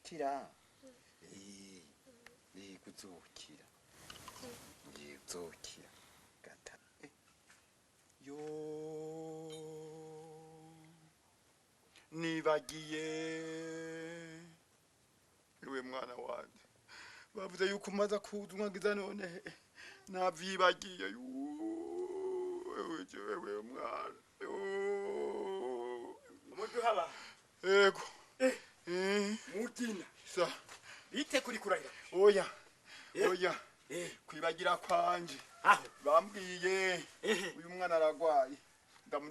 Uzokira. Eh, eh, uzokira. Eh, uzokira. Gata. Eh. Yo. Nibagiye. Ewe mwana wanje. Bavuze yuko umaze kuzungagiza none navyibagiye. Ewe jewe mwana. Muduhaba. Ego. Eh. Mugina. Sa. Bite kuri kurahira. Oya. Oya. Kwibagira kwanje. Aho. Bambwiye uyu mwana aragwaye.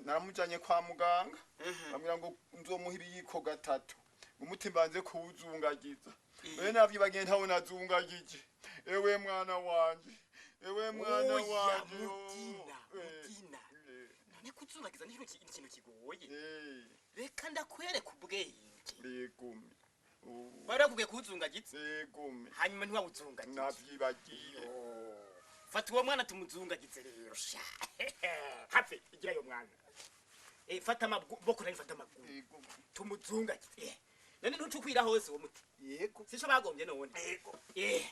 Naramujanye kwa muganga. Bambwira ngo nzomuha ibiyiko gatatu. Umuti mbanze kuwuzungagiza. Oya navyibagiye ntawo nazungagije. Ewe mwana wanje. Ewe mwana Oya, wanje. Mugina, Mugina. None kuzungagiza ni ikintu kigoye. Reka ndakwereka ubwenge. Yegumi. Bari bakubwiye kuwuzungagiza? Yegumi. Hanyuma ntiwawuzungagize. Navyibagiye. Fata uwo mwana tumuzungagize rero sha. Have igira yo mwana. Eh, fata amaboko nari fata amaguru. Tumuzungagize. Eh. None ntucukwira hose uwo muti. Yego. Sico bagombye none. Yego. Eh.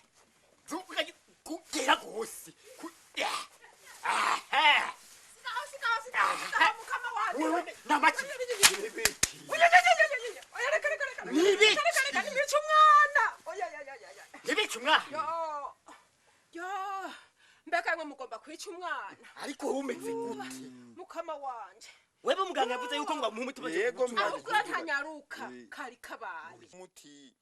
Zungagize kugera hose. Eh. Aha. Mukama wanje. Wewe namaki. Oya, oya, oya, oya, oya, reka, reka, reka. Nibiki? Reka, reka, nibica umwana. Oya, oya, oya, oya. Nibica umwana. Yo. Yo. Mbega mwe mugomba kwica umwana. Ariko wowe umeze gute? Mukama wanje. Wewe muganga yavuze yuko ngo amuhe umuti maze Yego, kuwuzungagiza. Ahubwo ntanyaruka kari kabaye. Umuti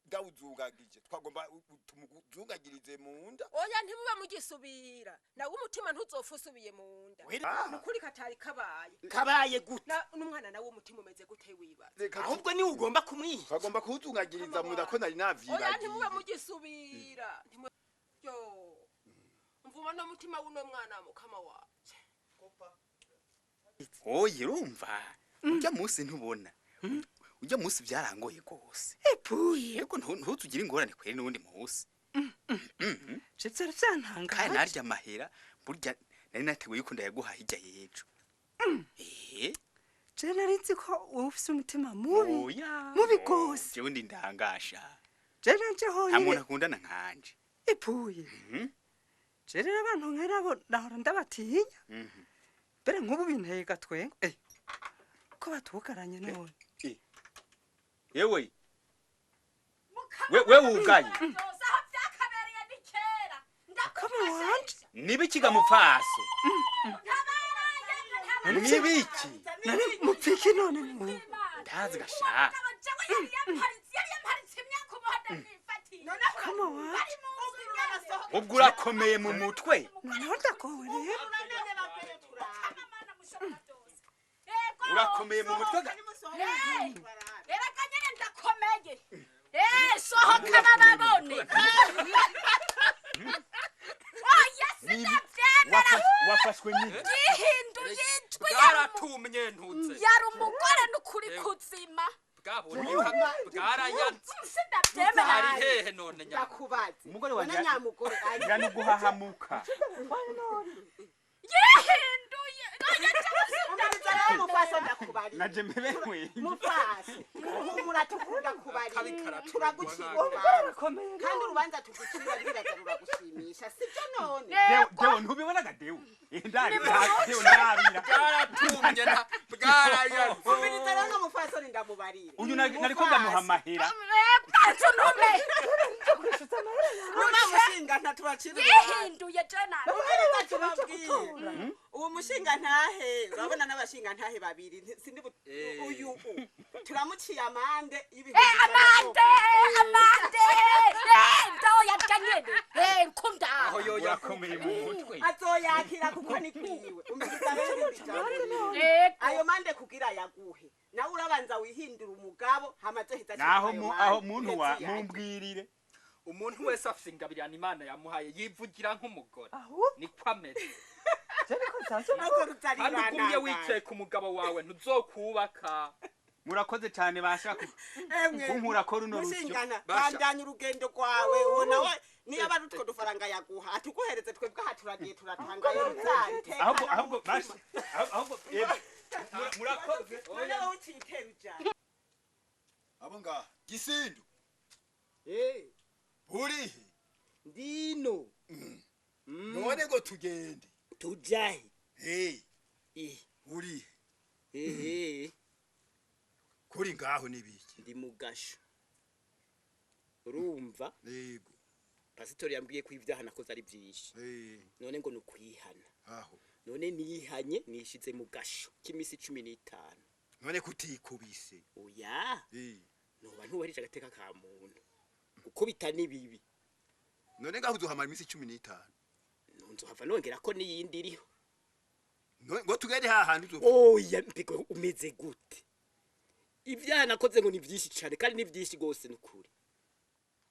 ndawuzungagije twagomba tumuzungagirize mu nda. Oya ntimube mugisubira. Nawe umutima ntuzopfa usubiye mu nda. Ah. Nukuri katari kabaye. Kabaye gute? N'umwana nawe umutima umeze gute wibaza? Ahubwo ni ugomba kumwica. Twagomba kuwuzungagiriza mu nda ko nari Oya navyibagiye. ntimube mugisubira. Yo. Mvuma no mutima w'uno mwana mukama wanje. Oye urumva ujya munsi ntubona ujya munsi byarangoye rwose. Epuye. Yego ntutugire ingorane kweri n'undi munsi. Je vyari vyantangaje. Kandi narya amahera burya nari nateguye yuko ndayaguha hirya y'ejo. Eh. Je nari nzi ko wowe ufise umutima mubi. Oya. Mubi gose. Jewe ndi ndangasha. Je nanje Nta muntu honyine. akundana nkanje. Epuye. Je rero abantu nk'abo nahora ndabatinya. Mbere nk'ubu binteye gatwengo. Eh. Ko batugaranye none. Yewe. We wugaye. Mukama wanje. Nibiki mupfaso? Nibiki? None mupfiki none mu. Ndazi gasha. Mukama wanje. Ubwo urakomeye mu mutwe. Noneho ndagowe rero. Urakomeye mu mutwe ga. Erega nyene ndakomeye. Eh, sohoka bababone. Oya sinavyemera. Wafashwe nyine. Yihinduye ijwi Bwaratumye ntutse. yari umugore n'ukuri kuzima. Bwarayatse. Sinavyemera. Ari hehe none nya? Ndakubaze. Umugore wanje None nyamugore ari. ngira nuguhahamuka. Yihinduye. Umviriza rero mufasa ndakubarira. Naje mbebewe. Mufasa. Humura tukunda kubarira. Turagucira Umugore arakomeye. kandi urubanza tugucira rwiraza ruragushimisha sibyo none? Deo Deo ntubibonaga Deo. Ndari Deo ndarira. Bwaratumye na bwarayatse. Umviriza rero mufasoni ndamubarira. Uyu nariko ndamuha amahera. Ntume. None mushinga ntaturacira urubanza. Yihinduye jena. Umviriza tubabwire. Uwo mushinga ntahe urabona n'abashinga ntahe babiri sindi uyu turamuciye amande y'ibihumbi Eh, amande, amande. Eh, ndoya janyene. Eh, nkunda. Aho yoya Urakomeye mu mutwe. Azoyakira kuko ni kwiwe. Umviriza rero irindi jambo. Yego. Ayo mande kugira yaguhe nawe urabanza wihindura umugabo hamaze heza Naho aho muntu wa mumbwirire. Umuntu wese afise ingabirano Imana yamuhaye yivugira nk'umugore. Ahubwo Niko ameze. je niko nsanzwe Kandi ugumye wicaye ku mugabo wawe ntuzokubaka. Murakoze cyane bashaka kunkura ko runo rusyo. Mushingana Basha. bandanya urugendo rwawe uwo nawe niyo aba ari utwo dufaranga yaguha atuguhereze twebwe aha turagiye turatanga yo Ahubwo ahubwo basha ahubwo murakoze. Noneho ucitera ujana. Abo ngaha gisindu. Eh, Urihe? Ndino. None ngo tugende. Tujahe. Eh, Eh, urihe? ehe, Kuri ngaho nibiki? Ndi mugasho. Urumva? Yego. Pasitori yambwiye ko ibyaha nakoze ari byinshi. Eh, None ngo nukwihana. aho. None nihanye nishize mu gasho k'imisi 15. None kutikubise. Oya, Eh. noba ntubahirije agateka ka muntu. Gukubita ni bibi. None ngaho uzohamara imisi 15. Nzohava nongera ko n'iyindi iriho. None ngo tugende hahandi uzo. Oya, mbega umeze gute? Ibyaha nakoze ngo ni byinshi cyane kandi ni byinshi rwose nukuri.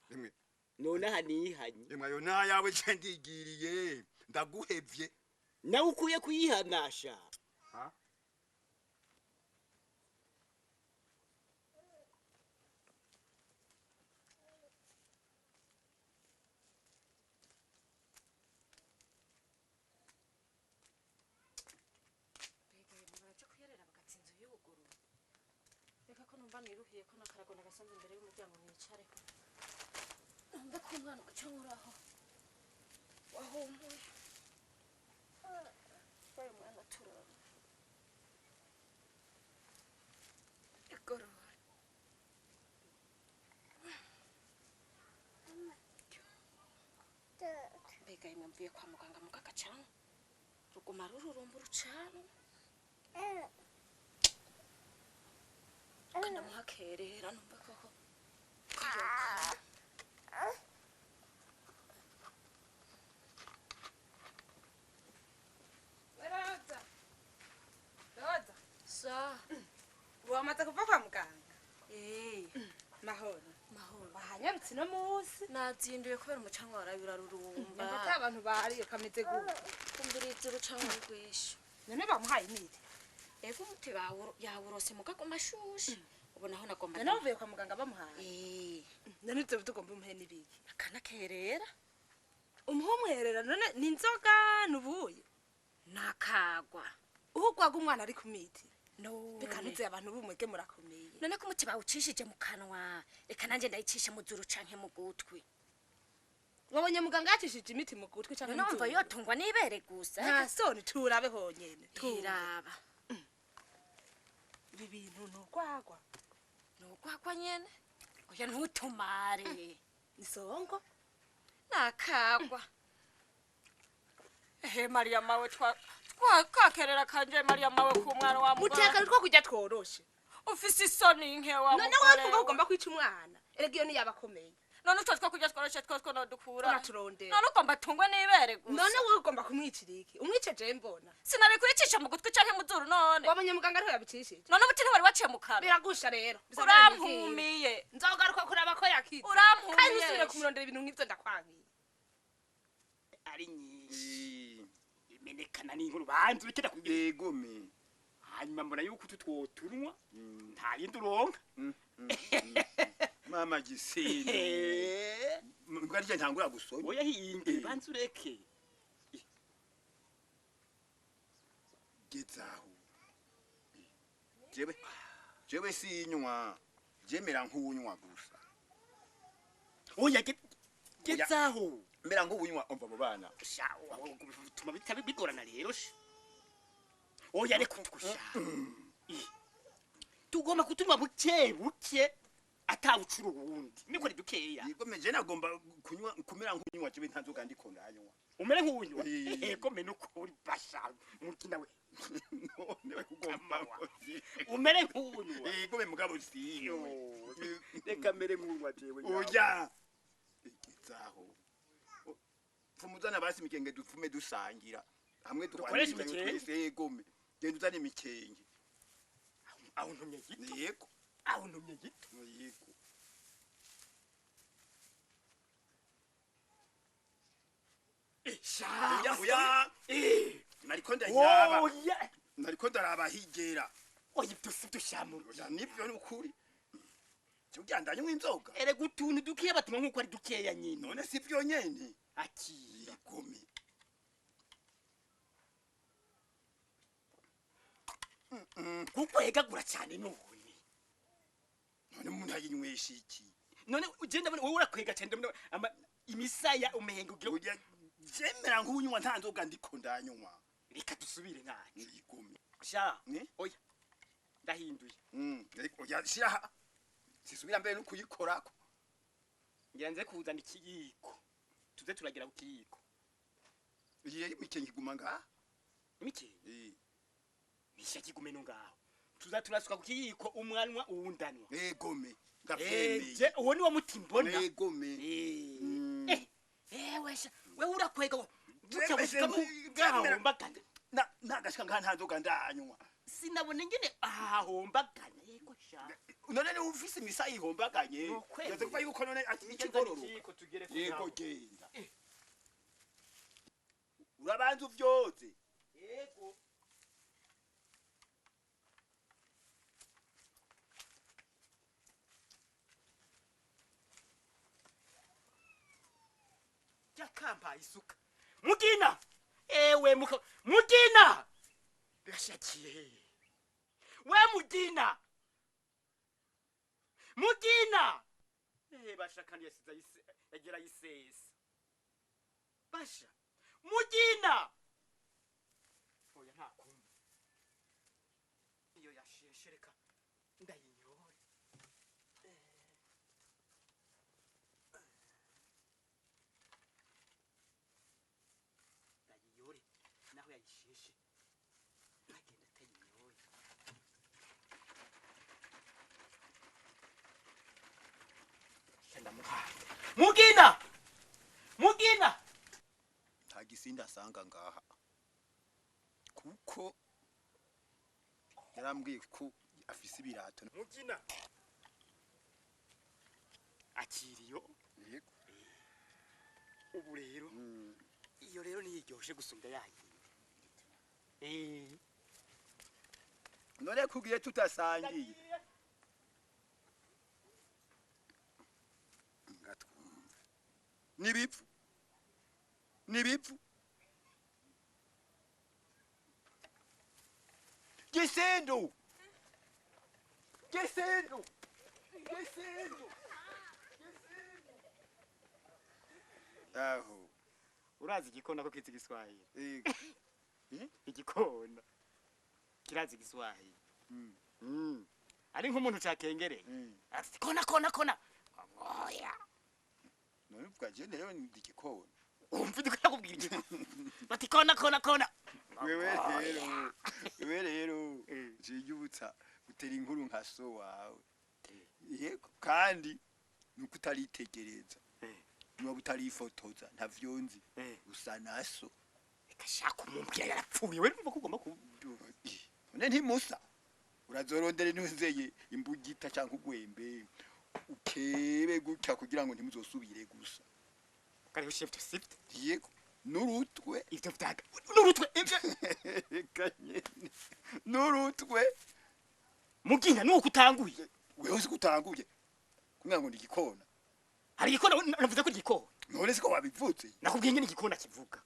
Rimwe. None aha nihanye. Rimwe ayo nayawe je ndigiriye. Ndaguhevye. Nawe ukwiye kuyihanasha. Ha? Mbega yemwe baraja kuyerera bagatsa inzu y'ubuguru. Reka ko numva niruhiye ko nakarago nagasanze imbere y'umuryango nicare. Numve ko umwana uca nkoraho. Wahumuye. Bayo mwana turara. Igorora. Mbega yemwe mvuye kwa muganga mugagacanwa. Ruguma rururumba urucanwa. Kanamuhakerera numva koko kayoka. Roza. Roza. Sa. Wamaze kuva kwa muganga? Eh, Mahoro. Mahoro. Wahanyarutse no munsi. Nazinduye kubera umucanwa waraye urarurumba. Numva ata abantu bariyo kameze gute. Kumviriza urucanwa rwinshi. None bamuhaye imiti. Ego umuti yawurose mugagoma ashushe. Ubona aho nagomba. None bavuye kwa muganga bamuhaye. Eh, None ivyo tugomba umuhe n'ibiki? akanakerera. Umuhe umuherera none ni inzoga nubuye. Nakagwa. Uhugwaga umwana ari ku miti. None. Reka ntuze abantu b'umwege murakomeye. None ko umuti bawucishije mu kanwa, reka nanjye ndayicishe mu zuru canke mu gutwi. Wabonye muganga yacishije imiti mu gutwi canke None mu wumva zuru? yotungwa n'ibere gusa. Nta soni turabe honyene. Tumve. Iraba. Ibi bintu ni urwagwa. Nugwagwa nyene. Oya ntutumare. Ni songo. Nakagwa. Ehe Mariya mawe twa kakerera kanje Mariya mawe ku mwana wa Muteka mugore. nitwo kurya tworoshe. Ufise isoni nke wa None mugore. wewe kumva ugomba kwica umwana. Erega iyo niyo abakomeye. None utwo two kurya tworoshe two nodukura. Uraturondera. None ugomba tungwe n'ibere gusa. None wewe ugomba kumwicira iki? Umwice je mbona. Sinari kuyicisha mu gutwi canke mu zuru none. Wabonye muganga ariho yabicishije. None ubuti ntiwari waciye mu kanwa. Biragusha rero. Urampumiye. Nzogaruka kuraba ko yakize. Urampumiye. Kandi ntusubire kumurondera ibintu nk'ivyo ndakwankiye. Ari nyinshi. Imenekana n'inkuru banze ureke ndakubwira. Yego me. Hanyuma mbona yuko utu twotunwa nta yindi uronka. Mama gisine. Eh, Mbwa rye ntangura gusoma. Oya hinge Eh. banze ureke. Gezaho. Jewe jewe sinywa. Jemera nkunywa gusa. Oya gezaho. Mera nkunywa umva mu bana. Sha tuma bitaba bigorana rero sha. Oya reka utwo sha. Tugomba kutuma buke buke atawucura uwundi. Niko ni dukeya. Yego me je nagomba kunywa kumera nkunywa jewe nta nzoga ndiko ndanywa. Umere nk'uwunywa. Eh. Ego mene ukuri basha. Mukina we. None we ugomba. Umere nk'uwunywa. Yego me mugabo sinywa. Reka mere nk'unywa jewe. Oya. Gezaho. Pfumuzana basi imikenge dupfume dusangira. Hamwe Dukoreshe tukwangiza imikenge? twese yego me. Genda uzane imikenge. Aho ntumye gito. Yego. Aho ntumye gito. Yego. Sha. Oya oya. Eh. Nariko ndayiraba. Oya. Nariko ndaraba higera. Oya ibyo si byo shamuru. Oya nivyo ni ukuri. Cyo ndanywa inzoga. Erega utuntu dukeya batuma nk'uko ari dukeya nyine. None si vyo nyene. Akira. Yego me. Kuko yegagura cyane none. None umuntu ayinywesha iki? None ugenda wowe urakwega cyane, ndabona imisaya umenga ugira. Oya, jemera nk'unywa nta nzoga ndiko ndanywa. Reka dusubire ntacyo. Yigomye. Sha. Ne? Oya, ndahinduye. Ariko oya, shira sisubira mbere no kuyikorako. Ngira nze kuzana ikiyiko, tuze turagira ku kiyiko. Iyi imikenke iguma ngaha. Imikenke? Eh. Nisha kigume no ngaho, tuza turasuka ku kiyiko, umwanwa uwundanwa. Egome. Eh, Ndavyemeye. je uwo ni wo muti mbona. Egome. Eh, ewe sha, wewe urakwega Jembe, buca gushikamo gahombagana. Nagashika ngaha nta nzoga ndanywa. Sinabona ingene ahahombagana, yego sha. None ni ufise imisaya ihombaganye. Nukwemera. Yaze kuva yuko none ati Nzana ikigororoka. ikiyiko tugere ku Yego. ntaho. Genda. Urabanza uvyoze. Yego. Yakampaye isuka. Mugina! Ewe muka Mugina! Birashakiye hehe? We Mugina! Mugina! Eh, basha kandi yasize ayise yagira ayisesa. Basha. Mugina! Oya, nta kundi. Iyo yasheshereka ndayinyore. Ndayiyore naho yayisheshe. Agenda atayinyoye. Ndamuhaye. Mugina! Mugina! Nta gisinda asanga ngaha kuko yarambwiye ko afise ibirato. Mugina. Akiriyo. Yego. Ubu rero iyo rero niyo iryoshe gusumbya yayindi. Eh. None kugiye tutasangiye ngatwumva nibipfu nibipfu. Gisindu, Gisindu, Gisindu, aho. Urazi igikona ko kizi igiswahili? Yego. Igikona kirazi igiswahili. Ari nk'umuntu cakengereye. Ati kona kona kona. Oya. None uvuga je rero ndi igikona? Umva ndiko nakubwira igikona. Bati kona kona kona. Wewe rero, wewe rero jiyubutsa utera inkuru nka so wawe. Yego, kandi nuko utaritegereza, niba utarifotoza ntavyo nzi, usa naso. Reka shaka umumbwira yarapfuye, we numva ko ugomba ku None ntimusa, urazorondera ntuzeye imbugita cyangwa ugwembe ukebe gutya kugira ngo ntimuzosubire gusa. Kariho shift shift. Yego, n'urutwe. Ivyo vyaga n'urutwe ivyo. Reka nyene, n'urutwe. Mugina nuko utanguye. Wewe uzi ko utanguye kugira ngo ni igikona. Hari igikona, navuze ko igikona. None siko wabivutse? Nakubwiye ngene igikona kivuga.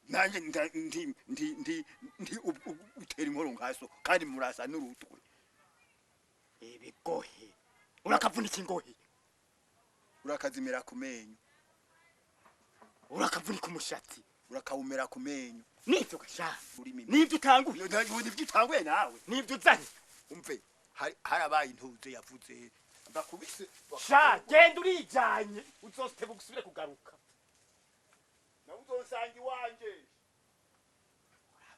Nanjye ndi ndi ndi ndi utera inkuru nkaso kandi murasa n'urutwe. Ibigohe urakavunika ingohe. Urakazimira ku menyo. Urakavunika umushatsi. Urakawumera ku menyo. Nivyo gasha. Urimi. Nivyo utanguye. Nivyo utanguye nawe. Nivyo uzanye. Umve, harabaye intuze yavuze ndakubise. Sha genda urijanye uzositeba gusubire kugaruka. Nawe uzonsanga iwanje.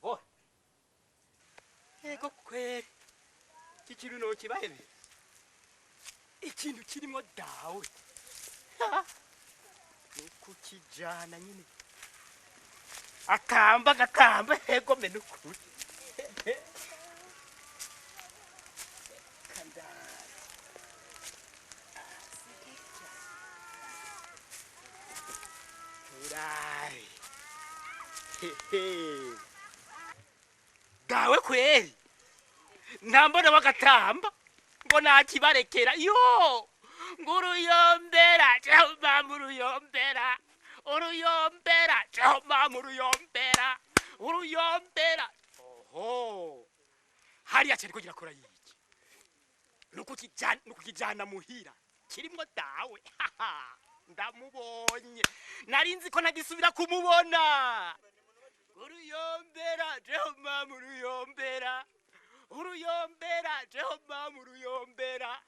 Urabona? Ego kweri. Iki kintu nokibahebe. Ikintu kirimo dawe. Nukukijana nyine. Akamba gatamba ego me nukuri. Turabe. Dawe kweri. Ntambona bagatamba ngo nakibarekera yo nguruyombera jehova muruyombera uruyombera jehova muruyombera uruyombera. Oho, hariya cyariko kirakora yiki? Nukukijana, nukukijana muhira. Kirimo dawe. Ndamubonye. Nari nzi ko ntagisubira kumubona. Uruyombera, Jehova muruyombera. Uruyombera, Jehova muruyombera.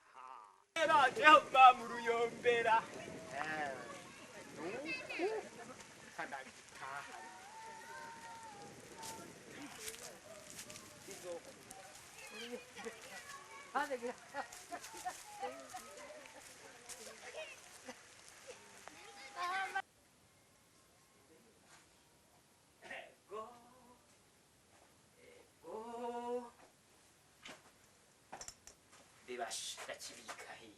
Era Jehova muruyombera. Nuku kanagitaha. Ego. Ego. Bebasha ndakibika hehe.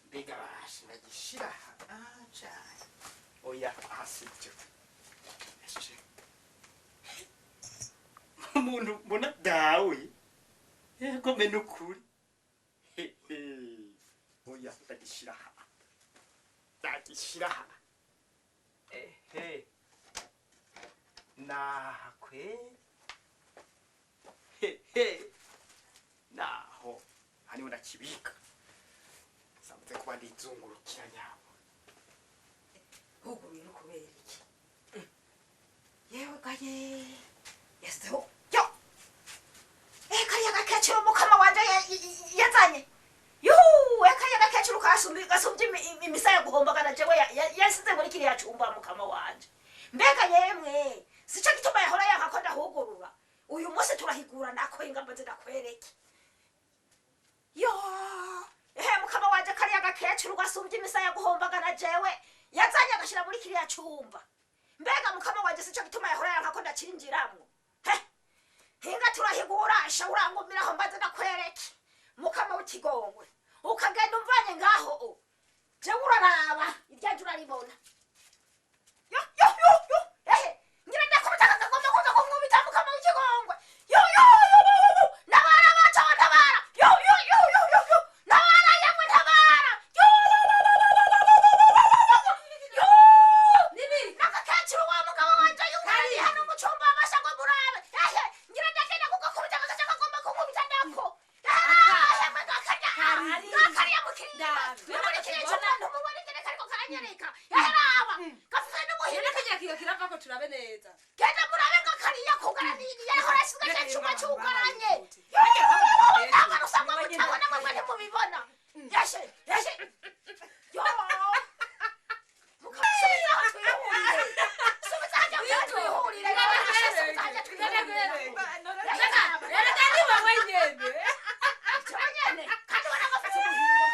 Mbega basha ndagishira aha cyane. Oya hasi byo. Umuntu mbona dawe. Yego mena ukuri. Oya ndagishira aha. Ndagishira aha. Ehe. Naha kweli. Hehe. Naho hariho ndakibika. Samutse kuba ndizungurukira nyabo. Huguruye no kubera iki? Yewe gaye. Yesu. Yo. Kariya gakecuru mukama wanje yazanye. Yuhu, kariya gakecuru kasumbye imisaya guhombagana jewe yasize muri kiriya cumba mukama wanje. Mbega yemwe, sico gituma yahora yanka ko ndahugurura. Uyu munsi turahigura nako ingamba zidakwereke. Yo, ehe mukama wanje kariya gakecuru gasumbye imisaya guhombagana jewe yazanye agashira muri kiriya cumba. Mbega mukama wanje sico gituma yahora yanka ko ndacinjiramwo. He, hinga turahigura sha urangumiraho mbaze ndakwereke. Mukama w'ikigongwe ukagenda umvanye ngaho o. Jewe uraraba iryanje uraribona. Yo yo yo yo, ehe ngira ndakubita kagomba kuza kumwubita mukama w'ikigongwe. Yo yo yo yo yo, ntabara baca ntabara. Yo yo yo yo yo yo, ntabara yemwe ntabara. Yo yo yo yo yo yo yo. Nibi nakakecuru wa mugabo wanje yungari hano mu cumba abasha ngo murabe. Ehe ngira ndagenda kugakubita kagaca kagomba kunkubita ndako. Ehe ngakarya ngakarya mukiriya. Muri kiriya cumba ntumubona ingene kariko karanyereka. Ehe raba gafise n'umuhira kagira kiyo kiravako turabe neza. Genda murabe ngakariya kugaraniye yahora asiga cya cumba cyugaranye. Ntabwo usanga mutabona mwebwe ntimubibona. Yeshe yeshe. Yo. Mukasubiza aho twihurire. Subiza aho twihurire. Subiza aho twihurire. Reka ni wowe nyene. Jewe nyene kandi ubona ko afite umuhigo.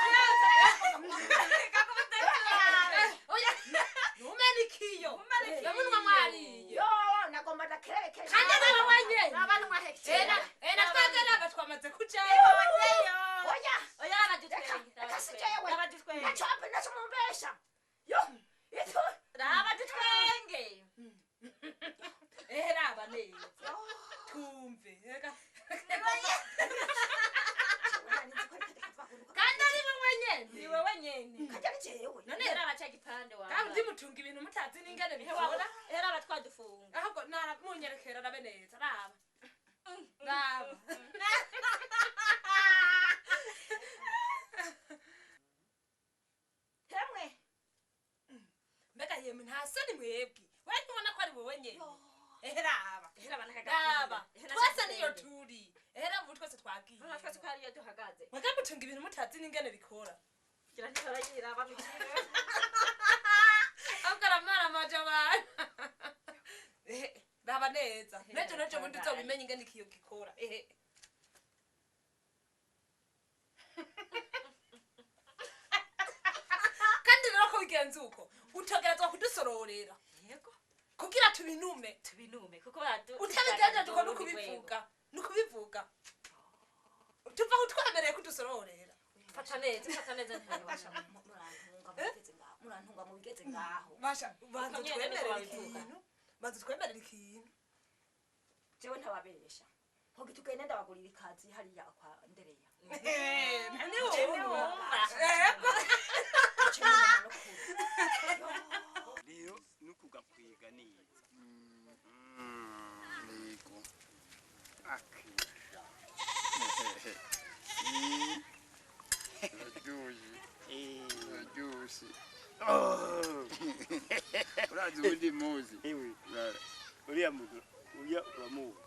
Oya. Numena ikiyo. Bamunwa mwariye. Yo nagomba ndakerekeje. Kandi ni wowe nyene. Abantu mwahekera. Ena twebwe naba twamaze kujayo. Oya. Oya abadutwenge. Reka si jewe. Naco naco mumbesha. Yo. Itu. Abadutwenge. Ehe raba neza. Tumve. Reka. Kandi ari wowe nyene. Ni wowe nyene. Kajya ni jewe. None Era abaca gipande wawe. kandi mutunga ibintu mutazi n'ingene bikora. Era abatwadufunga. Ahubwo nara munyerekera rabe neza raba. Raba. Hemwe. Mbega yemwe nta soni mwebwe. We ntubona ko ari wowe nyene. Ehe raba. Era abana Raba. Twese niyo turi. Ehe raba ubu twese twagiye. Urabona twese ko hariyo duhagaze. Mwebwe mutunga ibintu mutazi n'ingene bikora. Gira ntibarayiraba mu kigo. Ahubwo aramara amaje abantu. Ehe raba neza. Nejo nejo bundi uzobimenya ingene ikiyo gikora. Ehe. Kandi rero ko bigenze uko utegerezwa kudusororera Yego. kugira tubinume. Tubinume kuko baradu. Utabigenjeje uko nukubivuga. Nukubivuga. Tuva aho twemereye kudusororera. Fata neza, fata neza ntibasha. Murantunga mubigeze ngaho. Murantunga mubigeze ngaho. Basha banza Uko nyene niko twemerere babivuga. ikintu. Banza twemerere ikintu. Jewe ntababesha. Hogi tugende ndabagurira ikazi hariya kwa Ndereya. Niwumva. Yego. Rero nukugakwega neza. Yego. Akisha. Urazi urazi ubundi muzi uriya muntu uriya uramuzi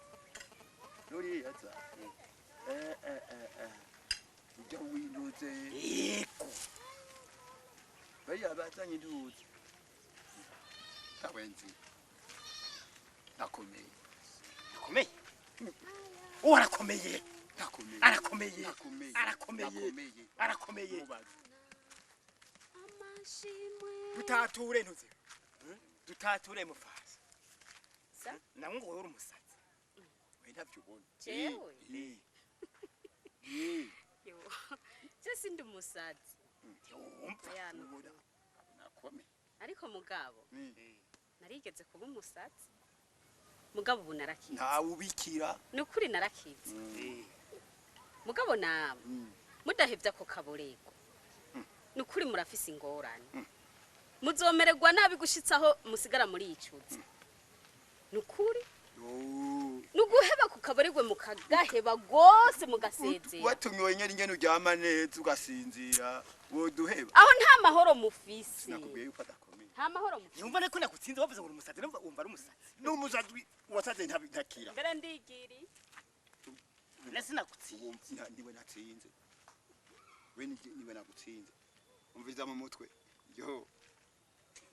nuriya za ujya winduze yego bariya bazanye induzi tawenzi nakomeye akomeye uwo arakomeye nakomeye arakomeye nakomeye arakomeye arakomeye dutature ntuze dutature mufasa namwe ngo uri umusazi we ntavyo ubona Jewe? Eh, Yo, je sindi umusazi. wumva Oya, no. ubona nakomeye Ariko mugabo Mm. narigeze kuba umusazi. Mugabo ubu narakize. ntawe ubikira Ni ukuri narakize. Mugabo namwe mudahevye ako kaborego. Ni ukuri murafise ingorane. Muzomererwa nabi gushitsaho musigara muri icuza. Ni ukuri ni uguheba ku kaborego mukagaheba gose mugasezera. watumiwe nyene ingene uryama neza ugasinzira woduheba Aho nta mahoro mufise. nakubwiye yuko adakomeye Nta mahoro mufise. yumva nako nakutsinze wavuze ngo uri umusazi numva wumva ari umusazi n'umusazi wasaze ntakira Mbere ndigiri. nese nakutsinze niwe natsinze we niwe nagutsinze umviriza mu mutwe yo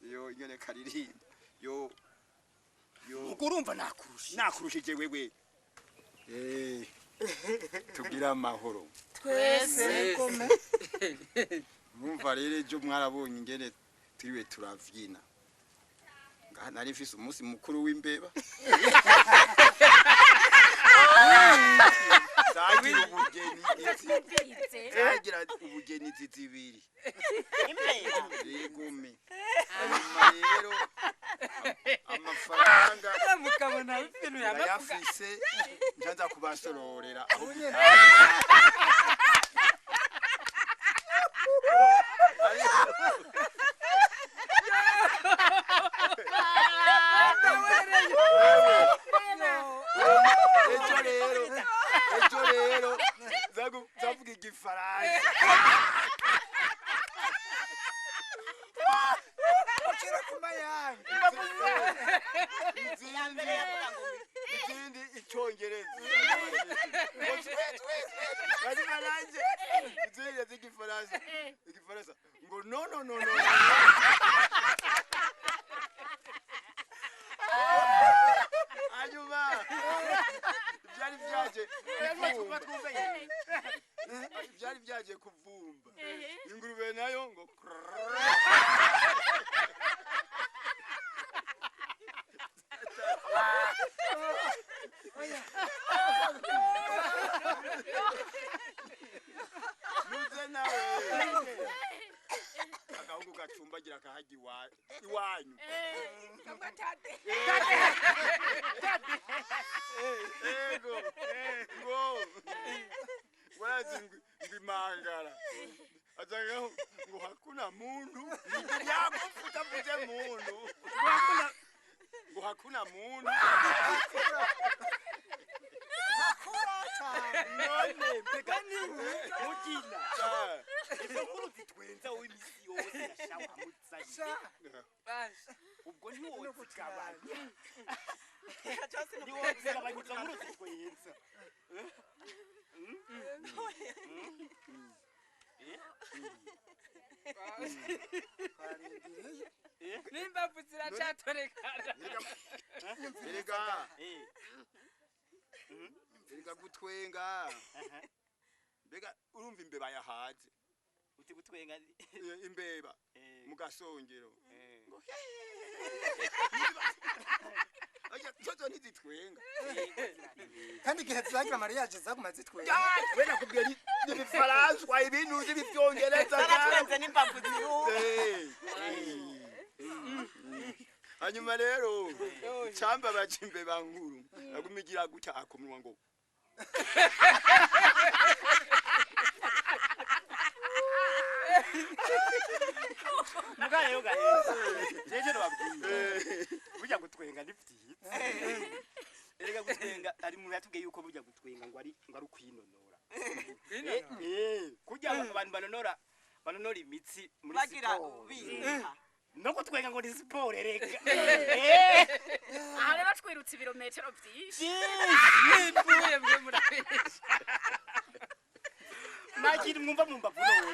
yo ingene karirimba yo yo ubwo urumva nakurusha nakurushije wewe eh tugira amahoro Twese. mwumva rero ejo mwarabonye ingene turiwe turavyina ngaha nari mfise umunsi mukuru w'imbeba zagira ubugeni zagira ubugeni zibiri yegome hanyuma rero amafaranga mukabona ibintu yamavuga ndayafise nja kubasororera aho ejo rero ejo rero zavuga igifaransa ucira ku mayanga izindi icyongereza Ngo twe twe twe hanyuma nanjye izindi z'igifaransa igifaransa ngo no no no no hanyuma byari byaje kuvumba byari byaje kuvumba ingurube nayo ngo nuze nawe agahungu gacumbagira akahajya iwanyu ego ngo warazi ngo imangara azagaho ngo hakuna muntu yakufuta mvuze muntu ngo hakuna muntu none mbega mugina izo nkuru zitwenza wowe imisi yose yashawe amutsaye ubwo ntiwozigabanya ntiwozigabanya izo nkuru zitwenza n'imbavu ziracatorekana erega erega gutwenga mbega urumva imbeba yahaze uti gutwenga imbeba mu gasongero ngo oya zozo ntizitwenga kandi igihe zagira mariage zaguma zitwenga we nakubwiye n'ibifaransa ibintu uzi ibyongereza Zaratwenze n'imbavu ziruka. Hanyuma rero icambabaje imbeba nkuru aguma igira gutya akomunwa ngo mugayo gayo jeje nababwiye burya gutwenga ni vyiza erega gutwenga ari umuntu yatubwiye yuko burya gutwenga ngo ari ngo ari ukwinonora kurya abantu banonora Banonora imitsi muri Bagira siporo. biruka. No kutwenga ngo ni siporo reka. Aha rero twirutse ibirometero byinshi. Mvuye mwe murabesha. Nta kintu mwumva mu mbavu none.